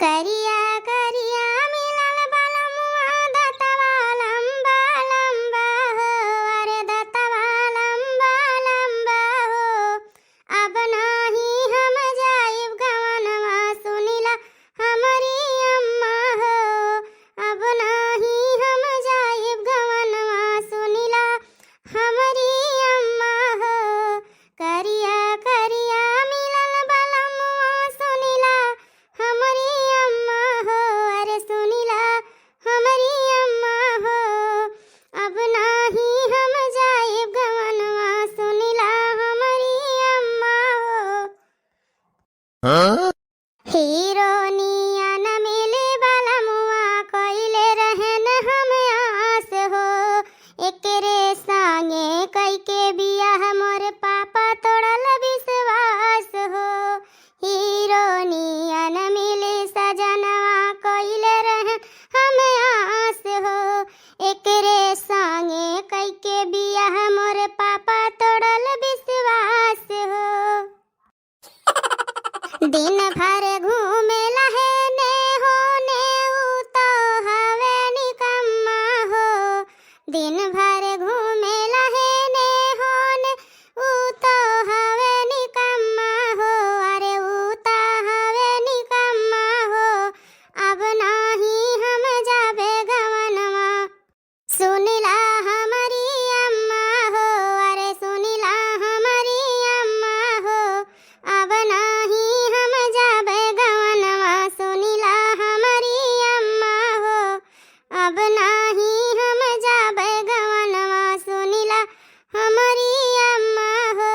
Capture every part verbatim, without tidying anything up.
करिया करिया मिलल बलमुआ, दतवा लंबा लंबा हो, अरे दतवा लंबा लंबा हो। अब नाही हम जाइब गवनवा, सुनिला हमरी अम्मा हो। अब नाही हम जाइब गवनवा, सुनिला हमरी अम्मा हो। करिया करिया मिलल बलमुआ, सुनिला हमरी अम्मा हो, अरे सुनिला हमरी अम्मा हो। अब नाही हम जाइब गवनवा, सुनिला हमरी अम्मा हो। हाँ? हीरो नियन मिली बलमुआ, कइले रहन हम आस हो। एकरे संगे कइके बियाह मोर पापा तोड़ल विश्वास हो। हीरो नियन मिली सजनवा, कइले रहन हम आस हो। एकरे संगे कइके बियाह मोर पापा तोड़ल विश्वास हो। दिन भर घूमेला हेने होने, ऊ तो हवे निकम्मा हो। दिन भर घूमेला हेने होने, ऊ तो हवे निकम्मा हो। अरे ऊ तो हवे निकम्मा हो। अब नाही हम जाबे गवनवा, सुनिला हमरी अम्मा हो, अरे सुनिला हमरी अम्मा हो। अब नाही हम जाबे गवनवा, सुनिला हमरी अम्मा हो। अब नाही हम जाबे गवनवा, सुनिला हमरी अम्मा हो।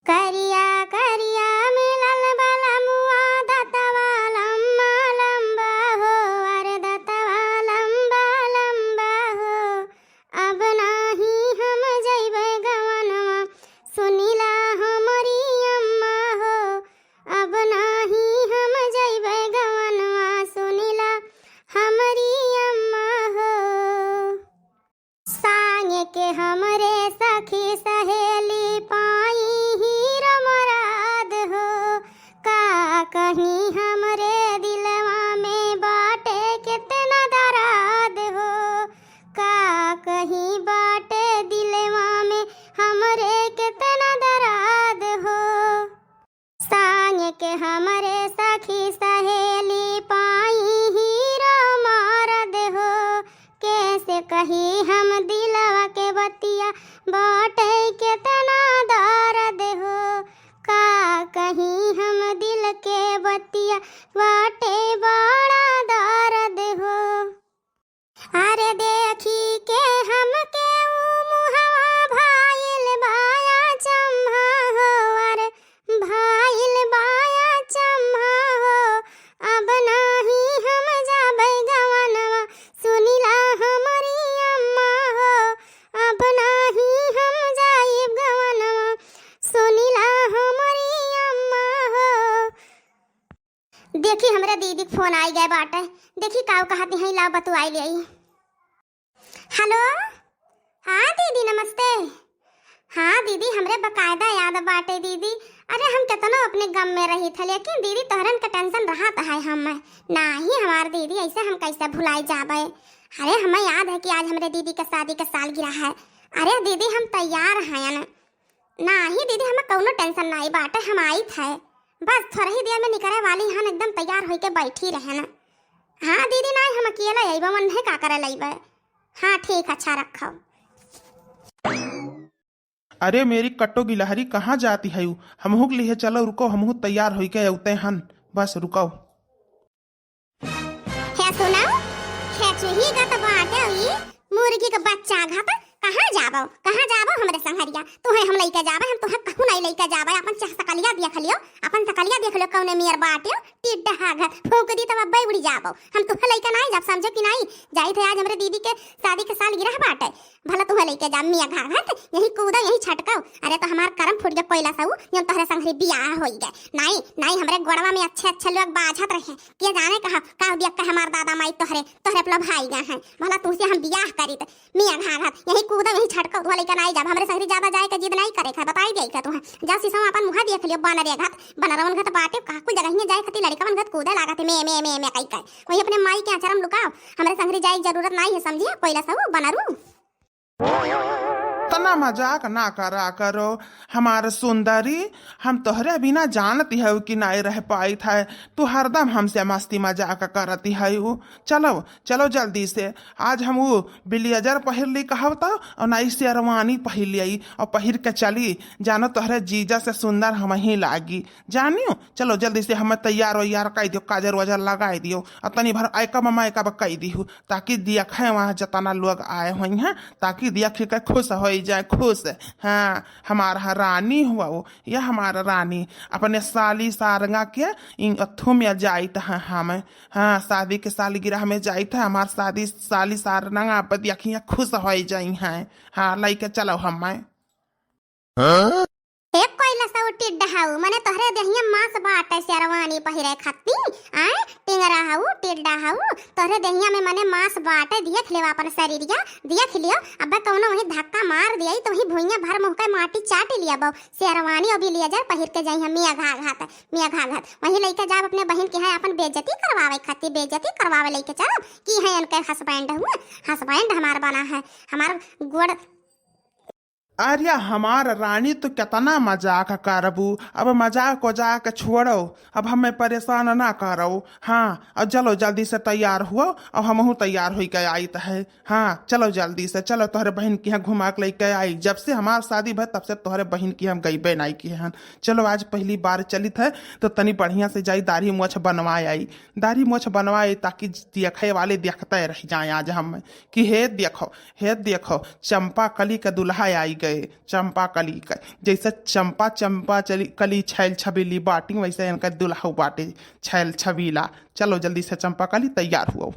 करिया करिया मिलल बलमुआ, दतवा लंबा लंबा हो, अरे दतवा लंबा लंबा हो। अब नाही हम जइबे गवनवा, सुनिला हमरी अम्मा हो। अब नाही हम जइबे गवनवा, सुनिला हमरी अम्मा हो। सांगे के हमरे सखी सहेली पाई हीरो मराद हो। का कहीं हमरे दिलवा में बाटे कितना दराद हो। का कहीं बाटे दिलवा में हमरे कितना दराद हो। सांगे के हमरे सखी सहेली पाई हीरो मरद हो। कैसे कही हम दिलवा के बतिया, बाटे केतना दर्द हो। का कही हम दिल के बतिया, बाटे बड़ा दर्द हो। अरे देखी के हमके ऊ मुहवा भाइल बाया चम्हा हो, अरे भाइल बाया चम्हा हो। अब नाही हम जाबै गवनवा, सुनिला हमरी अम्मा हो। अब नाही हम जाइब गवनवा, सुनिला हमरी अम्मा हो। देखी, हमरे दीदी के फोन आई गए बाटे। देखी, काऊ कहती हैं, लाओ बतुआई ले आई। हेलो, हाँ दीदी, नमस्ते। हाँ दीदी, हमरे बकायदा याद बाटे दीदी। अरे, हम केतनो अपने गम में रही थे, लेकिन दीदी, तोहरन के टेंशन रहत है हमें। नाही, हमार दीदी, ऐसे हम कैसे भुलाई जाबे? अरे, हमें याद है कि आज हमरे दीदी के शादी के सालगिरह है। अरे दीदी, हम तैयार हैं। नाही दीदी, हमें कौनो टेंशन नाही बाटे, हम आइत है। बस थोड़ा ही देर में निकरे वाली हन, एकदम तैयार होइके बैठी रहन। हाँ दीदी, नाही हम अकेले अइबे, मन है का करे लइबे। हाँ ठीक, अच्छा रखो। अरे मेरी कट्टो गिलहरी, कहाँ जाती है? हमहू के लिए चलो, रुको, हमहू तैयार होइके अउते हन, बस रुको। हे सुनाओ, हे चुही गत बाटे ई मुर्गी के बच्चा घत, कहाँ जाबो, कहाँ जाबो हमरे संघरिया? तुहे हम लइके जाबे, हम तुहे कहूँ नहीं लइके जाबे। अपन चाह सकलिया देख लियो, अपन सकलिया देख लियो, कौने मेर बाटे, टिड्डा घत, फूंक दी तब अब्बे उड़ी जाबो। हम तुहे लइके नहीं जाब, समझो कि नहीं? जाइत है आज हमरे दीदी के शादी के सालगिरह बाटे, भला तुहे लइके जाब मियाँ घाघत, यहीं कूदो, यहीं छटको। अरे तो हमार करम फूट गए कोयला सऊ, जौन तोहरे संघरी बियाह होई गए। नाई, नाई, हमरे गोड़वा में अच्छे अच्छे लोग बाझत रहे, के जाने कहा का दिया का हमार दादा माई तोहरे, तोहरे अपना भाई गए हैं। भला तुहसे हम बियाह करी त मियाँ घाघत, यहीं कूदा वहीं छटका उठवा लइका नाई जाब, हमरे संगरी ज्यादा जाए के जिद नाई करे के है, बताई दिया के तुहें। जा सीसा में अपन मुहा देख लियो, बनरे घात, बनरवन घात बाटे, कहाँ कुल जगहिया जाए खातिर लड़िकवन घात कूदे लागत है, में, में, में, में कई कई। वहीं अपने माई के अचरम लुकाओ, हमरे संगरी जाए के जरूरत नाई है, समझिया, कोइला सऊ, बनरू। तना मजाक ना करा करो हमार सुंदरी, हम तोहरे बिना जानती हऊ कि नाई रह पाइत है, तू हरदम हमसे मस्ती मजाक करती हऊ। चलो, चलो जल्दी से, आज हम ऊ ब्लेजर पहिर ली कहब त, और नाई शेरवानी पहिर ली और पहिर के चली, जानो तोहरे जीजा से सुंदर हमहीं लागी, जानियो। चलो जल्दी से हमें तैयार वैयार कर दियो, काजर वाजर लगाई दियो, और तनी भर ऐकब मैकब कर दियो, ताकि देखे वहाँ जतना लोग आए होइहैं, ताकि देख के खुश होइ जाए, खुश। हाँ, हमार ह रानी हुआ वो, या हमार रानी, अपने साली सारंगा के इन अथु में जाइत है हम। हाँ, शादी के सालगिरह में जाइत है हमार सादी, साली सारंगा, अब देखिए खुश होइ जाई हैं। हाँ, लइके चलो हमें। हाँ? ए कोइला सऊ टिड्डा हऊ, मने तोहरे देहिया मांस बाटे शेरवानी पहिरे खाती, आय? टिंगरा हऊ, टिड्डा हऊ, तोहरे देहिया में मने मांस बाटे, देख लेवा अपन शरीरिया, देख लियो, अबे कौनो वहीं धक्का मार दिया तो वहीं भुइयां भर मुँह के माटी चाट लिया बो। शेरवानी अभी ब्लेजर पहिर के जाई हम मेघा घात, मेघा घात, वहीं लइके जाब अपने बहिन के है अपन बेइज्जती करवावे खाती, बेइज्जती करवावे लइके चलब कि है इनके हस्बैंड हुए, हस्बैंड हमार बना है, हमार गोड़ अरे हमार रानी, तू केतना मजाक करबू। अब मजाक उजाक छोड़ो, अब हमें परेशान ना करो। हाँ, अब चलो जल्दी से तैयार हुओ, अब हमहू तैयार होई के आइत है। हाँ, चलो जल्दी से, चलो तोहरे बहिन के यहाँ घुमा के लइके आई। जब से हमार शादी भय तब से तोहरे बहिन के हम गइबे नाई किहे हन। चलो आज पहली बार चलित है तो तनी बढ़िया से जाई दाढ़ी मोछ बनवाए आई, दाढ़ी मोछ बनवाए आई ताकि देखे वाले देखते रह जाए आज हम कि हे देखो, हे देखो, चंपा कली का दुल्हा आई गए। चंपा कली का, जैसे चंपा, चंपा चली, कली छैल छबीली बाटी, वैसे इनका दुल्हा बाटे छैल छबीला। चलो जल्दी से चंपा कली तैयार हुओ।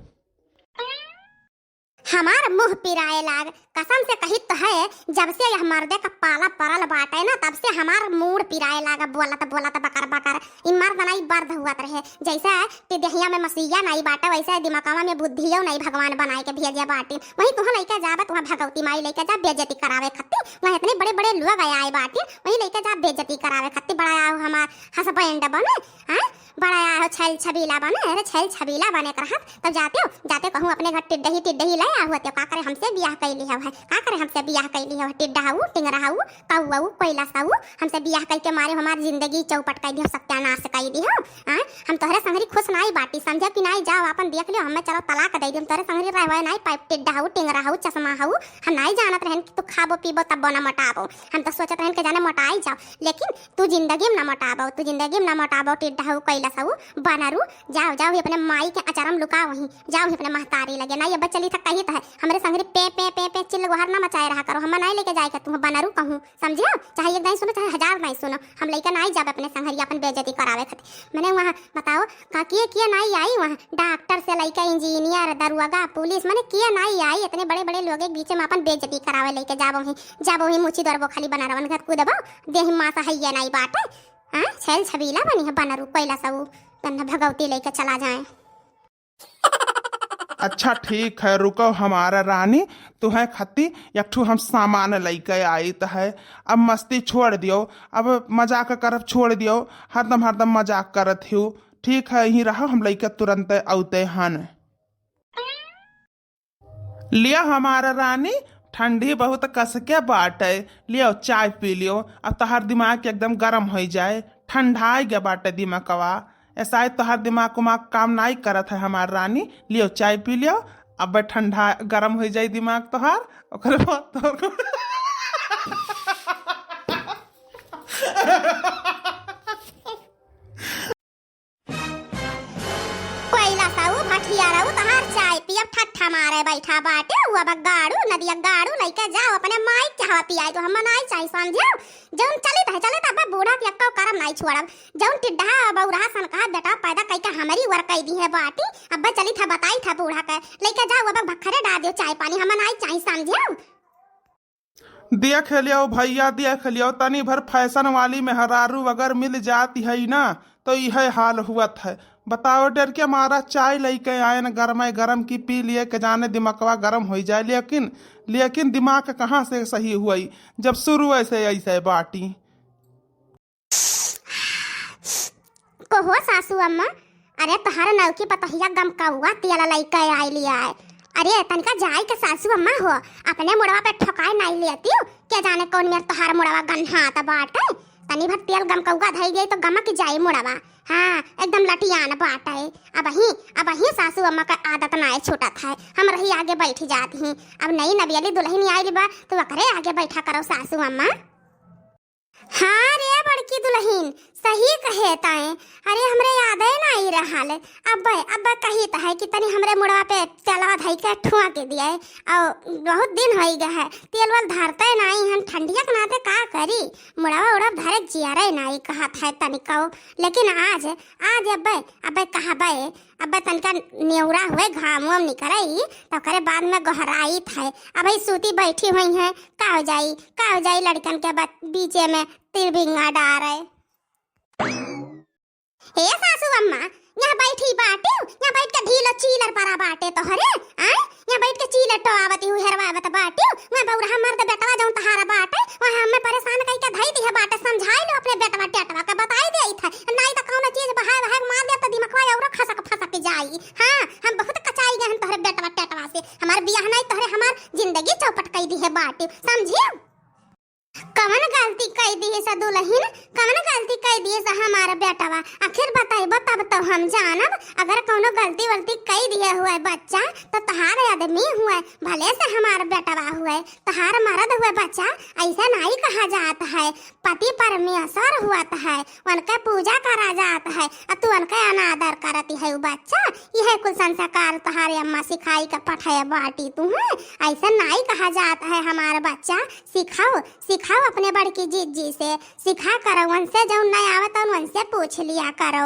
हमार मुँह पिराए लाग, कसम से कही तो है, जब से यह मर्दे का पाला परल बाटे ना, तब से हमार मूड़ पिराए लाग, बोलत बोलत बकर बकर। ई मर्द नाई बर्द हुअत रहे, जैसे टिडहिया में मसीहा नाई बाटे, वैसे दिमागवा में बुद्धियो नाई भगवान बनाए के भेजे बाटे। वहीं तुहाँ लइके जाबे, तुहाँ भगवती माई लइके जा बेइज्जती करावे खत्ती, वहाँ इतने बड़े बड़े लोग आए आए बाटे, वहीं लइके जा बेइज्जती करावे खत्ती। बड़ा आओ हमार हस्बैंड बने, हैं? बड़ा आओ छैल छबीला बने, अरे छैल छबीला बने के रहत, तब जाते हो, जाते कहूँ अपने घर टिड्डही, टिड्डही ले आओ, होते का करे हमसे बियाह कैली हव है, का करे हमसे बियाह कैली हव, टिड्डा हऊ, टिंगरा हऊ, कौआ हऊ, कोइला सऊ, हमसे बियाह कइके मारे हमार जिंदगी चौपट कइ दियो, सत्यानाश कइ दियो। आय, हम तोहरे संगरी खुश नाई बाटी, समझे कि नाई, जाओ आपन देख लियो, हमें चलो तलाक दे दियो, हम तोहरे संगरी रहवे नाई पाइब, टिड्डा हऊ, टिंगरा हऊ, चश्मा हऊ, हम नाई जानत रहन कि तू खाबो पीबो तब्बो ना मोटाबो, हम तो सोचत रहन कि जाने मोटाई जाओ, लेकिन तू जिंदगी में ना मोटाबो, तू जिंदगी में ना मोटाबो, टिड्डा हऊ, कोइला सऊ, बनरू, जाओ, जाओ, ही अपने माई के अचारम लुकाओ ही, जाओ ही अपने महतारी लगे। नाई, अब चली था कही तो है, हमरे संगरी पे, पे, पे, पे, चिल्ल गोहर ना मचाए रहा करो, हम नाई लेके जाए के तू बनरू कहूँ, समझियो? चाहे एक दाई सुनो, चाहे हजार दाई सुनो, हम लइके नाई जाब अपने संगरी अपन बेइज्जती करावे खातिर। मने वहाँ बताओ, का किए, किए नाई आई वहाँ, डॉक्टर से लइके इंजीनियर, दरुआगा, पुलिस, मने किए नाई आई, इतने बड़े, बड़े लोग के बीच में अपन बेइज्जती करावे लइके जाबो ही, जाबो ही मुची दरबो खाली बनरवन घर कूदबो, देही मासा हइये नाई बाटे। हाँ, छैल छबीला बनी है बनरू, कोइला सऊ, तन्ना भगवती लइके चला जाए। अच्छा ठीक है, रुको हमारा रानी, तुहे खत्ती एक ठो हम सामान लइके आइत है। अब मस्ती छोड़ दियो, अब मजाक करब छोड़ दियो, हरदम हरदम मजाक करत हियो। ठीक है, यहीं रहो, हम लइके तुरंत औते हन। लियो हमार रानी, ठंडी बहुत कस के बाटे, लियो चाय पी लियो। अब तोहार दिमाग एकदम गरम होइ जाए, ठंडाइ गया बाटे दिमागवा। ऐसा है तोहार दिमाग उमाग काम नाई करत है हमार रानी, लियो चाय पी लियो। अब ठंडा गरम होइ जाए दिमाग तोहार, ओकरे बाद तोहर कोइला सऊ, भठिया रहू, तोहार चाय पियब, ठट्ठा मारे बैठा बाटे, उ अब गाड़ू, नदिया गाड़ू लइके जाओ, अपने माई के हवा पियाई, तो हम नाई चाही, समझियो? जौन चलित है, चलित, अब बूढ़ा के एक्को करम नाई छोड़ब। जौन टिड्ढा, बौरहा सन कहा बेटा पैदा कइके हमरी वर कइ दी है बाटी, अब चलित है, बताई था बूढ़ा के, लइके जाओ, अब भखरे डाल दियो चाय पानी, हम नाई चाही, समझियो? देख लियो भैया, देख लियो, तनी भर फैशन वाली मेहरारू अगर मिल जाती है ना, तो यह हाल हुअत है। बताओ, डर के मारा चाय लइके आएन, गरमे गरम की पी लिए, के जाने दिमकवा गरम होइ जाए। लेकिन, लेकिन दिमाग कहाँ से सही हुई, जब शुरू से ऐसे बाटी। कहो सासू अम्मा, अरे तोहर नौकी पतोहिया गमकौआ तेल लइके आइली आए। अरे तनिका जाइके सासू अम्मा हो, अपने मुड़वा पे ठोकाए नाई लेतिउ, के जाने कौन मेर तोहर मुड़वा गन्हात बाटे। तनी भर तेल गमकौआ धइ देई तो गमक जाई मुड़वा। हाँ, एकदम लटियान बाटे। अबहीं, अबहीं सासू अम्मा क आदत नाई छूटत है। हम रही आगे बैठ जात ही। अब नई नबियली दुलहिन आइली बा, तो ओकरे आगे बैठा करो सासू अम्मा। हाँ रे बड़की दुलहिन, सही कहे ताए। अरे हमरे यादे नाई रहल। अब्बे, अब्बे कहित है कि तनी हमरे मुड़वा पे तेलवा धइके ठुआ के दिए। और बहुत दिन होइ गए है, तेल वल धरते नाई हन, ठंडिया के नाते का करी, मुड़वा उड़वा धरे जियरे नाई कहत है तनिको। लेकिन आज, आज अब्बे, अब्बे कहबे, अब्बे तनिका नेउरा हुए, घाम वाम निकरई, तो ओकरे बाद में गोहराइत है। अबही सूती बैठी हुई है, का हो जाई, का हो जाई लड़कन के बच-, बीचे में तिरबिंगा डारे। ए सासू अम्मा, यहाँ बैठी बाटिउ, यहाँ बैठ के ढीलो चीलर परा बाटे तोहरे, आय? यहाँ बैठ के चीलर टोआवती हुई हेरवावत बाटिउ, वहाँ बौरहा मर्द बेटवा जौन तहारा बाटे, वहाँ हमें परेशान कइके धई दिहे बाटे, समझाई लो अपने बेटवा टेटवा के, बताई देइत है, नाई तो कौनो चीज बहाए बहाए के मार देब तो दिमकवा औरो खसक फसक जाई। हाँ, हम बहुत कचाई गए हैं तोहरे बेटवा टेटवा से, हमार बियाह नाई तोहरे हमार जिंदगी चौपट कई दिहे बाटिउ, समझिउ? कवन गलती कई दिहे स दुलहिन, कवन गलती कई दिहे स हमार बेटवा? आखिर बताइबो तब तो हम जानब। अगर कौनो गलती वलती कई दिहे हुए बच्चा, तो तहार आदमी हुए, भले से हमार बेटवा हुए, तहार मर्द हुए बच्चा, ऐसा नाई कहा जात है। पति परमेश्वर हुअत है, उनके पूजा करा जात है, आ तू उनके अनादर करती है उ बच्चा। यह कुल संस्कार तहारे अम्मा सिखाई के पठाए बाटी तू, हैं? ऐसा नाई कहा जात है हमार बच्चा। सिखाओ, सिखाओ अपने बड़की जीजी से, सिखा करो उनसे, जौन नहीं आवत उनसे पूछ लिया करो।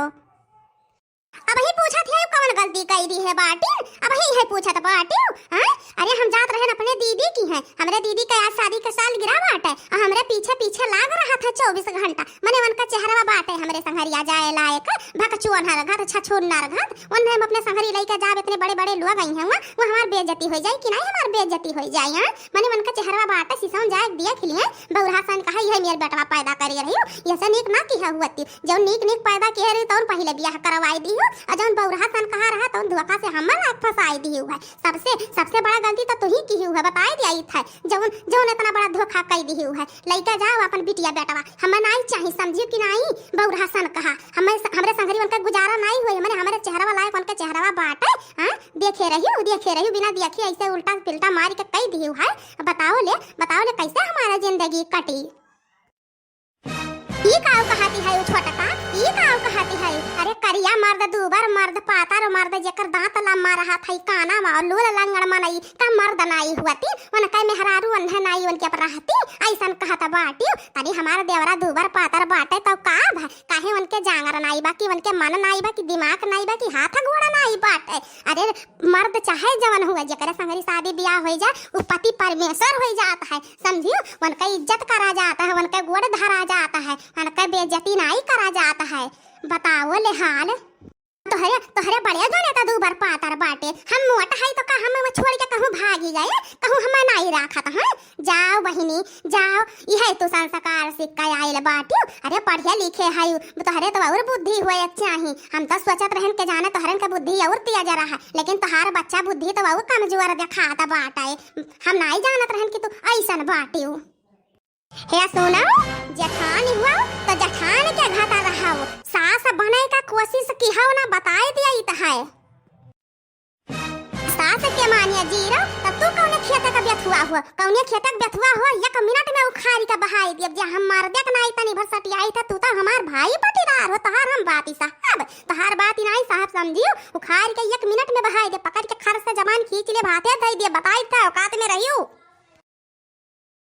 अबही पूछत है कवन गलती कई दिहे बाटी, अबही है पूछत बाटी, हाँ? अरे हम जात रहन अपने दीदी की हैं, हमरे दीदी के आज शादी के सालगिरह बाटे, और हमरे पीछे पीछे लाग रहा था चौबीस घंटा, मने उनका चेहरवा बाटे हमरे संघरिया जाए लायक, भकचोन्हर घत, छछुन्नर घत, उन्हें हम अपने संघरी लइके जाब, इतने बड़े बड़े लोग आई हैं, वो हमार बेइज्जती हो जाए कि नहीं, हमार बेइज्जती हो जाए, हाँ? मने उनका चेहरवा बाटे, सिसौन जाए देख लिए, बौरहा सन कहा, "यह मेर बेटवा पैदा करे रही हो, यह से नीक ना किहा हुअती, जौन नीक नीक पैदा किहे रही, तौन पहिले बियाह करवाई दी हो, और जौन बौरहा सन कहा रहा, तौन धोखा से हमर लायक फंसाई दी हो है।" सबसे, सबसे बड़ा गलती तो तू ही किही हो है, बताई दिया ई था, जौन, जौन इतना बड़ा धोखा कई दिही हो है। लइका जाओ अपन बिटिया बेटवा, हमें नाई चाही, समझियो कि नाई? बौरहा सन कहा, हमें, हमरे संघरी उनका गुजारा नाई होई, मने हमरे चेहरवा लायक उनके चेहरवा बाटे, हाँ? देखे रहियो, देखे रहियो, बिना देखे ऐसे उल्टा पिल्टा मार के कई दियो है। बताओ ले, बताओ ले, कैसे हमारा जिंदगी कटी? ई काऊ कहती है उ छोटका, ई काऊ कहती है? अरे करिया मर्द, दूबर मर्द, पातर मर्द, जेकर दांत लम्मा रहत है, काना मा लूल लंगड़ मनई, का मर्द नाई हुअती? उनका मेहरारू उन्हें नाई उनके पर रहती, ऐसन कहत बाटी। तनी हमार देवरा दूबर पातर बाटे तो का भा? काहे उनके जांगर नाई बा कि उनके मन नाई बा कि दिमाग नाई बा कि हाथ गोड़ नाई बाटे? अरे मर्द चाहे जवन हुए, जेकरे संगरी शादी बियाह होई जाए, उ पति परमेश्वर होई जात है, समझियो? उनका इज्जत करा जात है, उनके गोड़ धरा जात है, उनके बेइज्जती नाई करा जात है। बताओ ले हाल। तोहरे, तोहरे बड़े जोने तो दूबर पातर बाटे, हम मोट है तो का हम वो छोड़ के कहूँ भागी गए, कहूँ हम नाई राखत हैं? जाओ बहिनी, जाओ, इहे तू संस्कार सीख के आइल बाटियो। अरे पढ़े लिखे हयू, तोहरे तो और बुद्धि होए के चाही। हम तो सोचत रहन के जाने तोहरन के बुद्धि और तेज रहा, लेकिन तोहार बच्चा बुद्धि तो और कमजोर देखात बाटे। हम नाई जानत रहन कि तू ऐसन बाटियो। हे सुनो, जेठान हुआ तो जेठान के घाटा रहाओ, सास बने का कोशिश किहो ना, बताए दिया इत है। सास के मानिया जीरो, तब तू कौने खेते का बेथुआ हो? कौने खेते का बेथुआ हो? एक मिनट में उखाड़ी का बहाई दियब। जे हम मर्दे के नाई तनी भर सटियाई था, तू तो हमार भाई पटीदार हो, तोहार हम बात ही साहब, तोहार बात ही नाई साहब समझियो, उखाड़ के एक मिनट में बहाई दे, पकड़ के खर से जबान खींच ले, भाते दे दे, बताई था औकात में रहियो।